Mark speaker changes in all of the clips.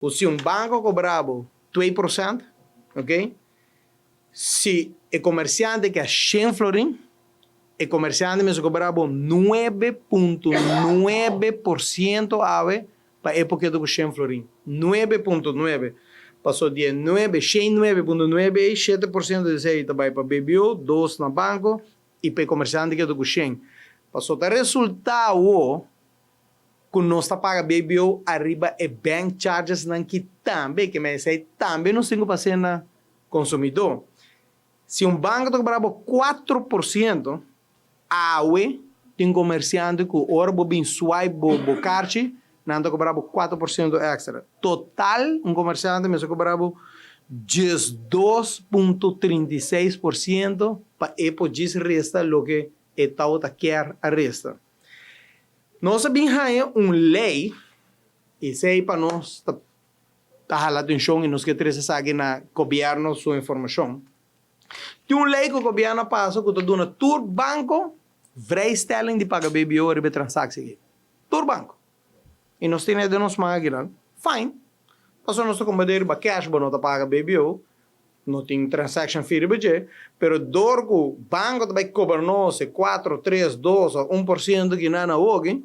Speaker 1: Ku si un banko kobra bo 2%, ok, si e komersiante ke 100 florin, e komersiante mester kobra bo 9,9% awe pa e por keda ku 100 florin. 9,9. Pasó di 9, 109,9 i 7% di esei ta bai pa BBO, 2 na banko i pa e komersiante keda ku 100. Pasó ta resultado ku nos ta paga BBO ariba e bank charges nan ki tambe, ke men esei tambe nos tin ku pasa na konsumidó. Si un banko ta kobra 4%, awe tin komersiante ku ora bo bin swipe bo karchi, nan ta kobra 4% èkstra. Total, un komersiante mester kobra 12,36% pa e por resta loke e tabata kier a resta. Nos a bin haña un lei, i esei pa nos ta hala atenshon i nos ke trese esaki na gobièrnu su informashon. Tin un lei ku gobièrnu a pasa ku ta duna tur banko vrijstelling di paga BBO riba e transaksie aki. Tur banko. I nos tin den nos man aki nan. Fine. Pasobra nos ta kombatí riba cash, bo no ta paga BBO, no tin transaction fee riba dje, pero dor ku banko ta bai kobra nos 4, 3, 2 òf 1% ku nan awoki,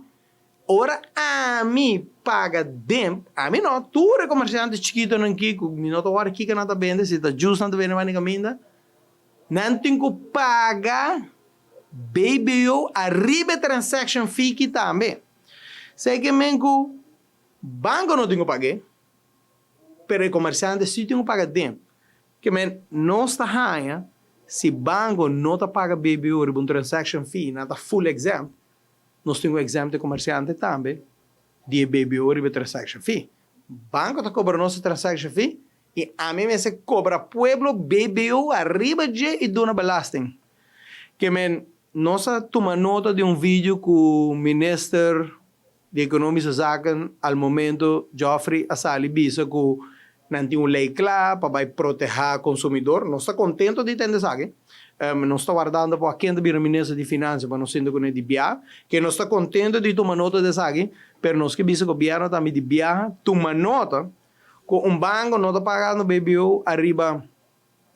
Speaker 1: ora ami paga DIMP, ami no, tur e komersiante chikitonan aki ku mi no ta wòrdu kiko nan ta bende, si ta juice nan ta bende manda kaminda, nan tin ku paga BBO ariba e transaction fee ki tambe. Esei ke men ku banko no tin ku pag'é, pero e komersiante sí tin ku paga DIMP. Ke men nos ta haña si banko no ta paga BBO riba un transaction fee, nan ta full exempt, nos tin ku exempt e komersiante tambe di e BBO riba e transaction fee. Banko ta kobra nos e transaction fee i ami mester kobra pueblo BBO ariba dje i duna belasting. Ke men nos a tuma nota di un video ku minister di Economische Zaken al momento, Geoffrey, a sali bisa ku nan tin un lei kla pa bai protehá konsumidó. Nos ta kontentu di tende esaki. Nos ta wardando pa ken ta bira minister di Finansa pa nos sinta kuné di bia. Ke nos ta kontentu di tuma nota di esaki, pero nos ke bisa gobièrnu tambe di biaha tuma nota ku un banko no ta pagando BBO ariba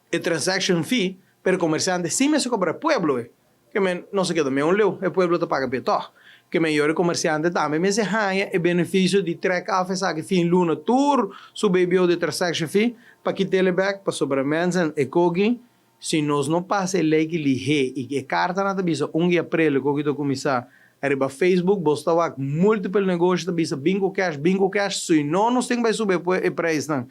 Speaker 1: e transaction fee, pero komersiante sí mester kobra e pueblo e. Ke men no se keda meun leu, e pueblo ta paga p'e tòg. Ke men yora e komersiante tambe mester haña e benefisio di trèk af esaki fin luna tur su BBO di transaction fee pa kit'el bèk, pasobra mensen e koki si nos no pasa e lei ki lihé i e kartanan ta bisa 1 di aprel e koki ta kuminsá. Ariba Facebook bo ta wak multiple negoshi ta bisa bin ku cash, bin ku cash, si no nos tin ku bai subi e preisnan.